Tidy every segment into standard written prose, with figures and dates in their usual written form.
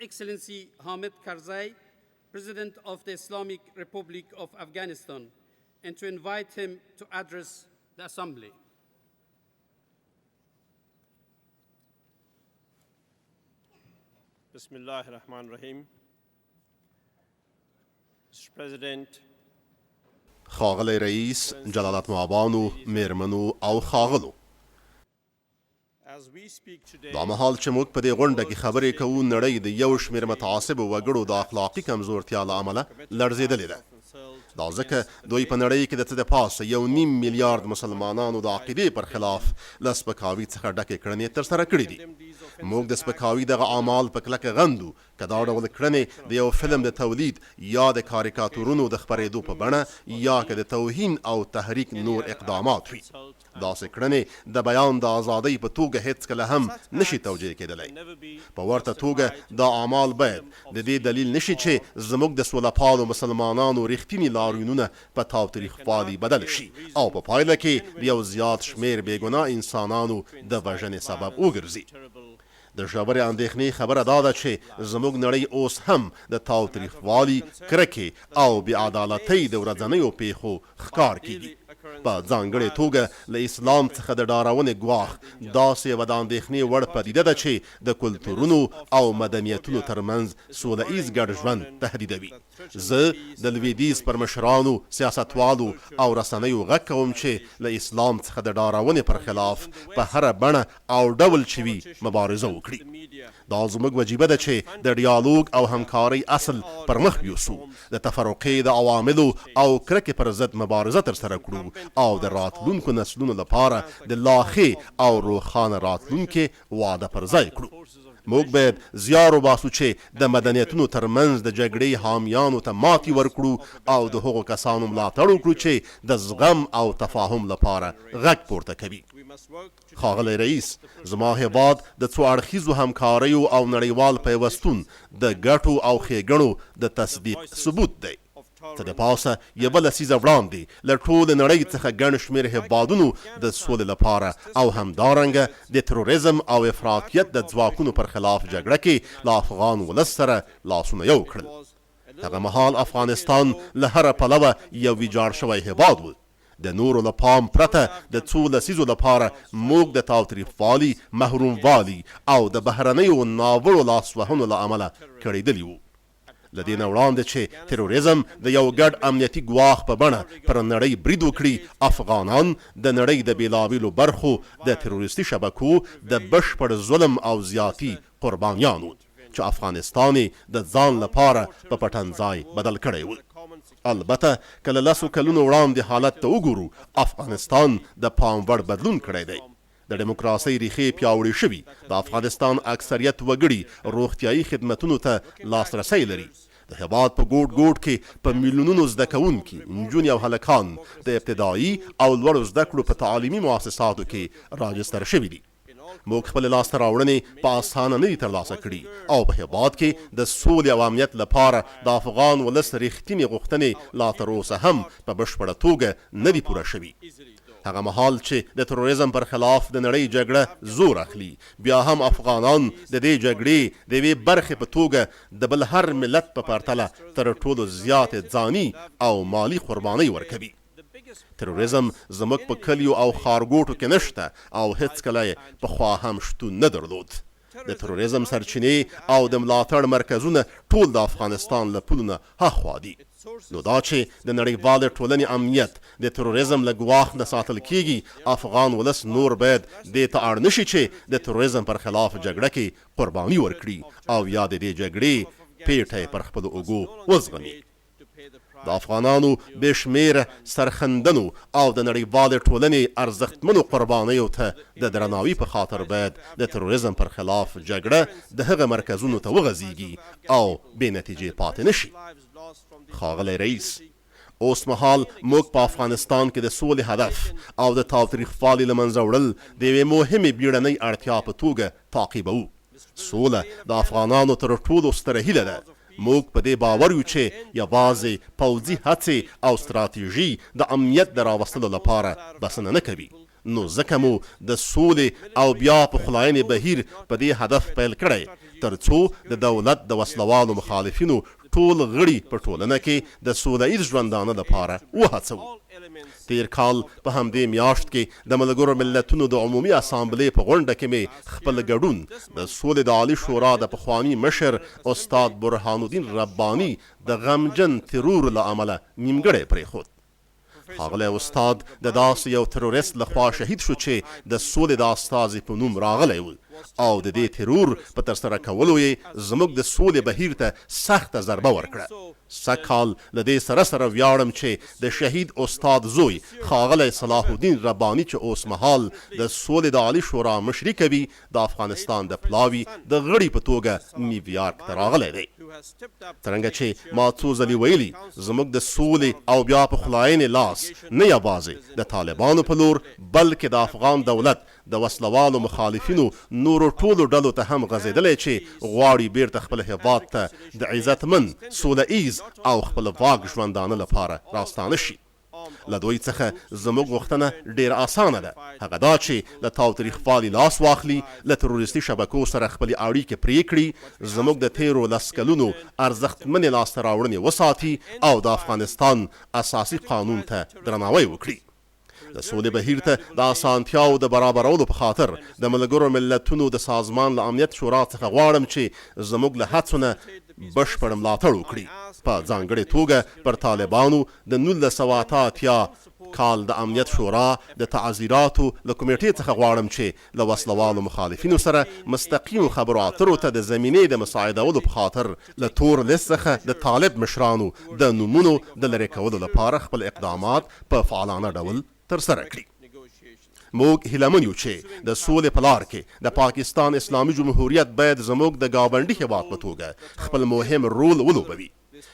Excellency Hamid Karzai, President of the Islamic Republic of Afghanistan, and to invite him to address the Assembly. بسم الله الرحمن الرحیم. Mr. President, ښاغلی رئیس، جلالتمآبانو، میرمنو او ښاغلو! As we speak today, دا مهال چې موږ په دې غونډه کې خبرې کوو، نړۍ د یو شمېر متعصبو وګړو د اخلاقي کمزورتیا له امله لړزېدلې ده. دا ځکه دوی په نړۍ کې د څه د پاسه یو نیم میلیارد مسلمانانو د عقیدې پر خلاف له سپکاوي څخه ډکې کړنې ترسره کړې دي. موږ د سپکاوي دغه اعمال په کلکه غندو، که دا ډول کړنې د یو فلم د تولید یا د کاریکاتورونو د خپرېدو په بڼه یا که د توهین او تحریک نور اقدامات وي. داسې کړنې د بیان د ازادۍ په توګه هېڅکله هم نه شي توجیه کېدلی. په ورته توګه دا اعمال باید د دې دلیل نه شي چې زموږ د سوله پالو مسلمانانو رښتیني لاریونونه په تاوتریخوالي بدل شي او په پایله کې د یو زیات شمېر بې ګناه انسانانو د وژنې سبب وګرځي. د ژورې اندېښنې خبره دا ده چې زموږ نړۍ اوس هم د تاوتریخوالي، کرکې او بې عدالتۍ د ورځنیو پېښو ښکار کېږي. په ځانګړې توګه له اسلام څخه د ډارونې ګواښ داسې یوه د اندېښنې وړ پدیده ده چې د کلتورونو او مدنیتونو ترمنځ سوله ایز ګډ ژوند تهدیدوي. زه د لوېدیځ پر مشرانو، سیاستوالو او رسنیو غږ کوم چې له اسلام څخه د ډارونې پر خلاف په هره بڼه او ډول چې وي مبارزه وکړي. دا زموږ وجیبه ده چې د ډیالوګ او همکارۍ اصل پر مخ یوسو، د تفرقې د عواملو او کرکې پر ضد مبارزه ترسره کړو او د راتلونکو نسلونو لپاره د لا ښې او روښانه راتلونکې وعده پر ځای کړو. موږ باید زیار وباسو چې د مدنیتونو تر منځ د جګړې حامیانو ته ماتې ورکړو او د هغو کسانو ملاتړ وکړو چې د زغم او تفاهم لپاره غږ پورته کوي. ښاغلی رئیس، زما هېواد د څو اړخیزو همکاریو او نړیوال پیوستون د ګټو او ښېګڼو د تصدیق ثبوت دی. څه د پاسه یوه لسیزه وړاندې له ټولې نړۍ څخه ګڼ شمېر هېوادونو د سولې لپاره او همدارنګه د تروریزم او افراطیت د ځواکونو پر خلاف جګړه کې له افغان ولس سره لاسونه یو کړل. هغه مهال افغانستان له هره پلوه یو ویجاړ شوی هېواد و. د نورو له پام پرته د څو لسیزو لپاره موږ د تاوتریخوالي، محروموالي او د بهرنیو ناوړو لاسوهنو له امله کړېدلي وو. له دې نه وړاندې چې تروریزم د یو ګډ امنیتي ګواښ په بڼه پر نړۍ برید وکړي، افغانان د نړۍ د بېلابېلو برخو د تروریستي شبکو د بشپړ ظلم او زیاتي قربانیان وو، چې افغانستان یې د ځان لپاره په پټنځای بدل کړی و. البته که له لسو کلونو وړاندې حالت ته وګورو، افغانستان د پام وړ بدلون کړی دی. د ډیموکراسۍ ریښې پیاوړې شوي، د افغانستان اکثریت وګړي روغتیايي خدمتونو ته لاسرسی لري، د هېواد په ګوټ ګوټ کې په میلیونونو زده کوونکي، نجونې او هلکان د ابتدايي او لوړو زده کړو په تعلیمي موسساتو کې راجستر شوي دي. موږ خپلې لاسته راوړنې په اسانه نه دي ترلاسه کړي او په هېواد کې د سولې او امنیت لپاره د افغان ولس رښتینې غوښتنې لا تر اوسه هم په بشپړه توګه نه دي پوره شوي. هغه مهال چې د تروریزم پر خلاف د نړۍ جګړه زور اخلي، بیا هم افغانان د دې جګړې د یوې برخې په توګه د بل هر ملت په پرتله تر ټولو زیاتې ځاني او مالي قربانۍ ورکوي. تروریزم زموږ په کلیو او ښارګوټو کې نشته او هېڅکله یې پخوا هم شتون نه درلود. د تروریزم سرچینې او د ملاتړ مرکزونه ټول د افغانستان له پولو نه هاخوا دي. نو دا چې د نړیوالې ټولنې امنیت د تروریزم له ګواښ نه ساتل کېږي، افغان ولس نور باید دې ته اړ نه شي چې د تروریزم پر خلاف جګړه کې قرباني ورکړي او یا د دې جګړې پېټی پر خپلو اوږو وزغمي. د افغانانو بې شمېره سرښندنو او د نړیوالې ټولنې ارزښتمنو قربانیو ته د درناوي په خاطر باید د تروریزم پر خلاف جګړه د هغه مرکزونو ته وغځېږي او بې نتیجې پاتې نه شي. ښاغلی رئیس! اوسمهال موږ په افغانستان کې د سولې هدف او د تاوتریخوالي له منځه وړل د یوې مهمې بیړنۍ اړتیا په توګه تعقیبوو. سوله د افغانانو تر ټولو ستره هیله ده. موږ په دې باور یو چې یوازې پوځي هڅې او ستراتیژي د امنیت د راوستلو لپاره بسنه نه کوي. نو ځکه مو د سولې او بیا پخلاینې بهیر په دې هدف پیل کړی تر څو د دولت د وسله والو مخالفینو ټول غړي په ټولنه کې د سوله ییز ژوندانه لپاره وهڅوو. تېر کال په همدې میاشت کې د ملګرو ملتونو د عمومي اسامبلې په غونډه کې مې خپل ګډون د سولې د عالي شورا د پخواني مشر استاد برهان الدین رباني د غمجن ترور له امله نیمګړی پرېښود. ښاغلی استاد د داسې یو تروریست له خوا شهید شو چې د سولې د استازي په نوم راغلی و او د دې ترور په ترسره کولو یې زموږ د سولې بهیر ته سخته ضربه ورکړه. سږ کال له دې سره سره ویاړم چې د شهید استاد زوی ښاغلی صلاح الدین رباني چې اوسمهال د سولې د عالي شورا مشري کوي د افغانستان د پلاوي د غړي په توګه نیویارک ته راغلی دی. څرنګه چې ما څو ځلې ویلي، زموږ د سولې او بیا پخلاینې لاس نه یوازې د طالبانو په لور، بلکې د افغان دولت د وسله والو مخالفینو نورو ټولو ډلو ته هم غځېدلی چې غواړي بېرته خپل هېواد ته د عزتمن، سوله ایز او خپلواک ژوندانه لپاره راستانه شي. له دوی څخه زموږ غوښتنه ډېره اسانه ده، هغه دا چې له تاوتریخوالي لاس واخلي، له تروریستي شبکو سره خپلې اړیکې پرې کړي، زموږ د تېرو لس کلونو ارزښتمنې لاسته راوړنې وساتي او د افغانستان اساسي قانون ته درناوی وکړي. د سولې بهیر ته د اسانتیاوو د برابرولو په خاطر د ملګرو ملتونو د سازمان له امنیت شورا څخه غواړم چې زموږ له هڅو نه بشپړ ملاتړ وکړي، په ځانګړې توګه پر طالبانو د 1988 کال د امنیت شورا د تعزیراتو له کمېټې څخه غواړم چې له وسله والو مخالفینو سره مستقیمو خبرو اترو ته د زمینې د مساعدولو په خاطر له تور لست څخه د طالب مشرانو د نومونو د لرې کولو لپاره خپل اقدامات په فعالانه ډول ترسره کړي. موږ هیله من یو چې د سولې په لار کې د پاکستان اسلامي جمهوریت باید زموږ د ګاونډي هېواد په توګه خپل مهم رول ولوبوي.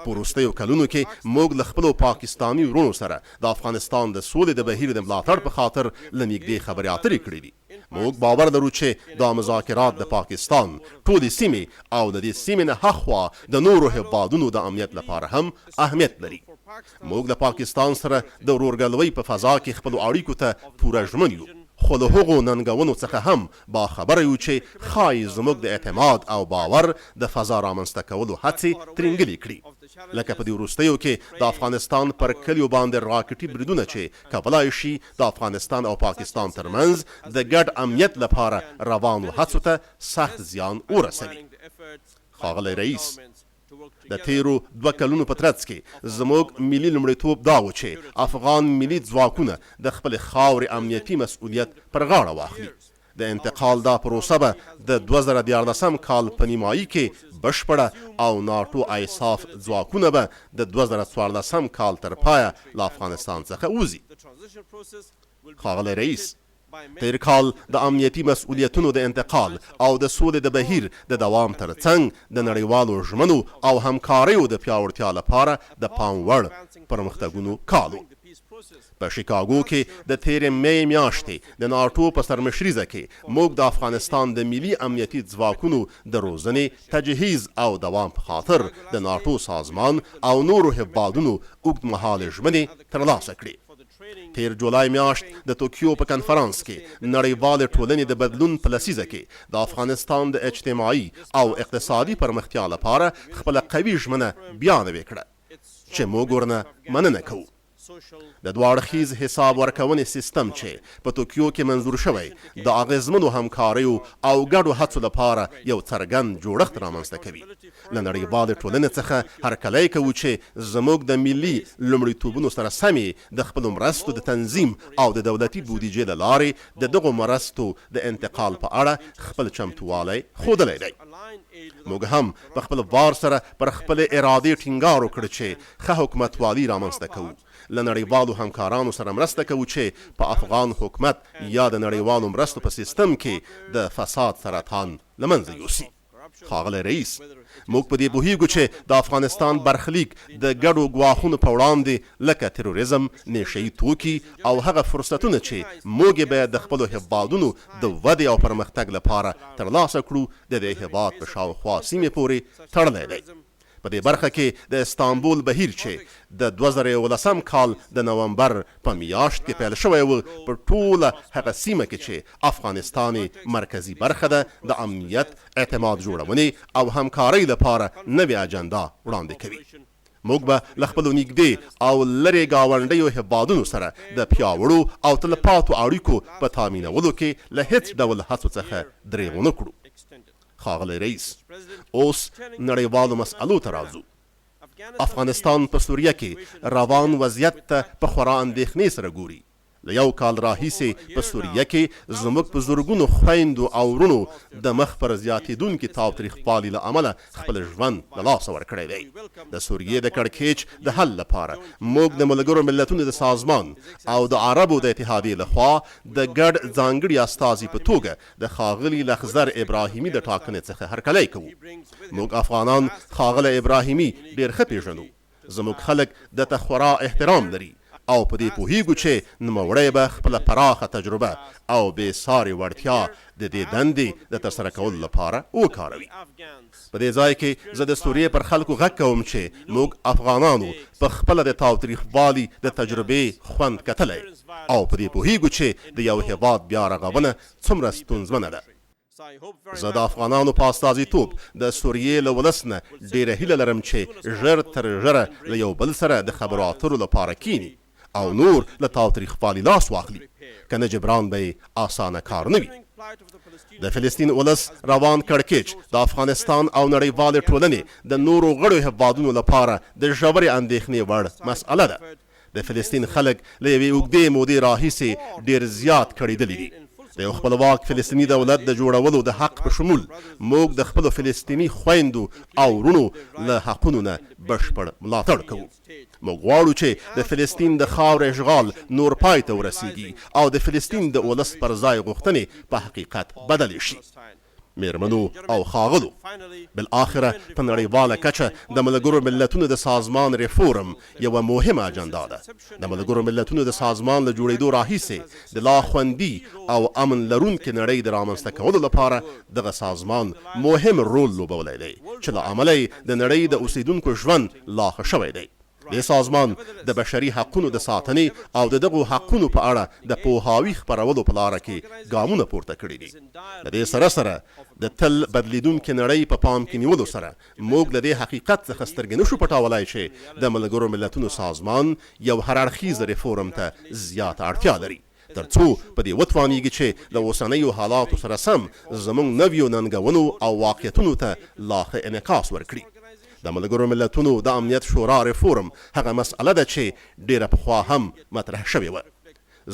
په وروستیو کلونو کې موږ له خپلو پاکستاني وروڼو سره د افغانستان د سولې د بهیر د ملاتړ په خاطر له نږدې خبرې اترې کړې دي. موږ باور لرو چې دا مذاکرات د پاکستان، ټولې سیمې او له دې سیمې نه هاخوا د نورو هېوادونو د امنیت لپاره هم اهمیت لري. موږ له پاکستان سره د ورورګلوۍ په فضا کې خپلو اړیکو ته پوره ژمن یو، خو له هغو ننګونو څخه هم باخبره یو چې ښايي زموږ د اعتماد او باور د فضا رامنځته کولو هڅې ترینګلې کړي، لکه په دې وروستیو کې د افغانستان پر کلیو باندې راکټي بریدونه چې کولای شي د افغانستان او پاکستان ترمنځ د ګډ امنیت لپاره روانو هڅو ته سخت زیان ورسوي. ښاغلی رئیس! د تېرو دوه کلونو په ترڅ کې زموږ ملي لومړیتوب دا و چې افغان ملي ځواکونه د خپلې خاورې امنیتي مسؤلیت پر غاړه واخلي. د انتقال دا پروسه به د 2013 کال په نیمايي کې بشپړه او ناټو ایساف ځواکونه به د 2014 کال تر پایه له افغانستان څخه وځي. ښاغلی رئیس! تېر کال د امنیتي مسؤلیتونو د انتقال او د سولې د بهیر د دوام ترڅنګ د نړیوالو ژمنو او همکاریو د پیاوړتیا لپاره د پام وړ پرمختګونو کال و. په شیکاګو کې د تېرې مې میاشتې د ناټو په سرمشریزه کې موږ د افغانستان د ملي امنیتي ځواکونو د روزنې، تجهیز او دوام په خاطر د ناټو سازمان او نورو هېوادونو اوږدمهالې ژمنې ترلاسه کړې. تېر جولای میاشت د توکیو په کنفرانس کې نړیوالې ټولنې د بدلون په لسیزه کې د افغانستان د اجتماعي او اقتصادي پرمختیا لپاره خپله قوي ژمنه بیا نوې کړه چې موږ ورنه مننه کوو. د دوه اړخیز حساب ورکونې سیستم چې په توکیو کې منظور شوی، د اغېزمنو همکاریو او ګډو هڅو لپاره یو څرګند جوړښت رامنځته کوي. له نړیوالې ټولنې څخه هرکلی کوو چې زموږ د ملي لومړیتوبونو سره سم یې د خپلو مرستو د تنظیم او د دولتي بودیجې له لارې د دغو مرستو د انتقال په اړه خپل چمتووالی ښودلی دی. موږ هم په خپل وار سره پر خپلې ارادې ټینګار وکړ چې ښه حکومتوالي رامنځته کوو، له نړیوالو همکارانو سره مرسته کوو چې په افغان حکومت یا د نړیوالو مرستو په سیستم کې د فساد سرطان له منځه یوسي. ښاغلی رئیس، موږ په دې پوهیږو چې د افغانستان برخلیک د ګډو ګواښونو په وړاندې لکه تروریزم، نیشه یي توکي او هغه فرصتونه چې موږ یې باید د خپلو هېوادونو د ودې او پرمختګ لپاره ترلاسه کړو، د دې هېواد په شاوخوا سیمې پورې تړلی دی. په دې برخه کې د استانبول بهیر چې د 2011 کال د نومبر په میاشت کې پیل شوی و، په ټوله هغه سیمه کې چې افغانستان یې مرکزي برخه ده، د امنیت، اعتماد جوړونې او همکارۍ لپاره نوې اجنډا وړاندې کوي. موږ به له خپلو نږدې او لرې ګاونډیو هېوادونو سره د پیاوړو او تلپاتو اړیکو په تامینولو کې له هېڅ ډول هڅو څخه درېغ ونه کړو. ښاغلی رئیس، اوس نړیوالو مسئلو ته راځو. افغانستان په سوریه کې روان وضعیت ته په خورا اندېښنې سره ګوري. له یو کال راهیسې په سوریه کې زموږ په زرګونو خویندو او وروڼو د مخ پر زیاتېدونکي تاوتریخوالي له امله خپل ژوند له لاسه ورکړی دی. د سوریې د کړکېچ د حل لپاره موږ د ملګرو ملتونو د سازمان او د عربو د اتحادیې له خوا د ګډ ځانګړي استازي په توګه د ښاغلي لخضر ابراهیمي د ټاکنې څخه هرکلی کوو. موږ افغانان ښاغلی ابراهیمي ډېر ښه پېژنو. زموږ خلک ده ته خورا احترام لري او په دې پوهېږو چې نوموړی به خپله پراخه تجربه او بې سارې وړتیا د دې دندې د ترسره کولو لپاره وکاروي. په دې ځای کې زه د سوریې پر خلکو غږ کوم چې موږ افغانانو په خپله د تاوتریخوالي د تجربې خوند کتلی او په دې پوهېږو چې د یو هېواد بیا رغونه څومره ستونزمنه ده. زه د افغانانو په استازیتوب د سوریې له ولس نه ډېره هیله لرم چې ژر تر ژره له یو بل سره د خبرو اترو لپاره کېني او نور له تاوتریخوالي لاس واخلي، که نه جبران به یې اسانه کار نه وي. د فلسطین ولس روان کړکېچ د افغانستان او نړیوالې ټولنې د نورو غړو هېوادونو لپاره د ژورې اندېښنې وړ مسئله ده. د فلسطین خلک له یوې اوږدې مودې راهیسې ډېر زیات کړېدلي دي. د یو خپلواک فلسطیني دولت د جوړولو د حق په شمول، موږ د خپلو فلسطیني خویندو او وروڼو له حقونو نه بشپړ ملاتړ کوو. موږ غواړو چې د فلسطین د خاورې اشغال نور پای ته ورسېږي او د فلسطین د ولس پر ځای غوښتنې په حقیقت بدلې شي. مېرمنو او ښاغلو! بالاخره په نړیواله کچه د ملګرو ملتونو د سازمان ریفورم یوه مهمه اجنډا ده. د ملګرو ملتونو د سازمان له جوړېدو راهیسې د لا خوندي او امن لرونکې نړۍ د رامنځته کولو لپاره دغه سازمان مهم رول لوبولی دی چې له امله یې د نړۍ د اوسېدونکو ژوند لا ښه شوی دی. دې سازمان د بشري حقونو د ساتنې او د دغو حقونو په اړه د پوهاوي خپرولو په لاره کې ګامونه پورته کړي دي. له دې سره سره، د تل بدلېدونکې نړۍ په پام کې نیولو سره، موږ له دې حقیقت څخه سترګې نه شو پټولای چې د ملګرو ملتونو سازمان یو هر اړخیز ریفورم ته زیاته اړتیا لري. تر څو په دې وتوانېږي چې له اوسنیو حالاتو سره سم زموږ نویو ننګونو او واقعیتونو ته لا ښه انعکاس ورکړي. د ملګرو ملتونو د امنیت شورا ریفورم هغه مسئله ده چې ډېره پخوا هم مطرح شوې وه.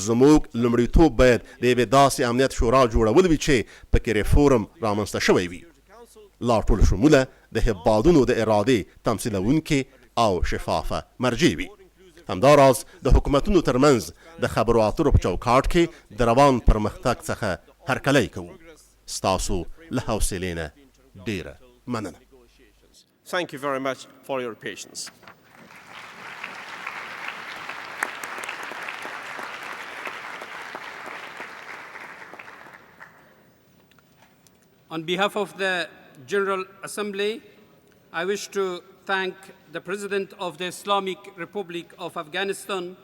زموږ لومړیتوب باید د یوې داسې امنیت شورا جوړول وي چې په کې ریفورم رامنځته شوی وي، لا ټول شموله، د هېوادونو د ارادې تمثیلوونکې او شفافه مرجع وي. همداراز د حکومتونو ترمنځ د خبرو اترو په چوکاټ کې د روان پرمختګ څخه هرکلی کوو. ستاسو له حوصلې نه ډېره مننه. Thank you very much for your patience. On behalf of the General Assembly, I wish to thank the President of the Islamic Republic of Afghanistan,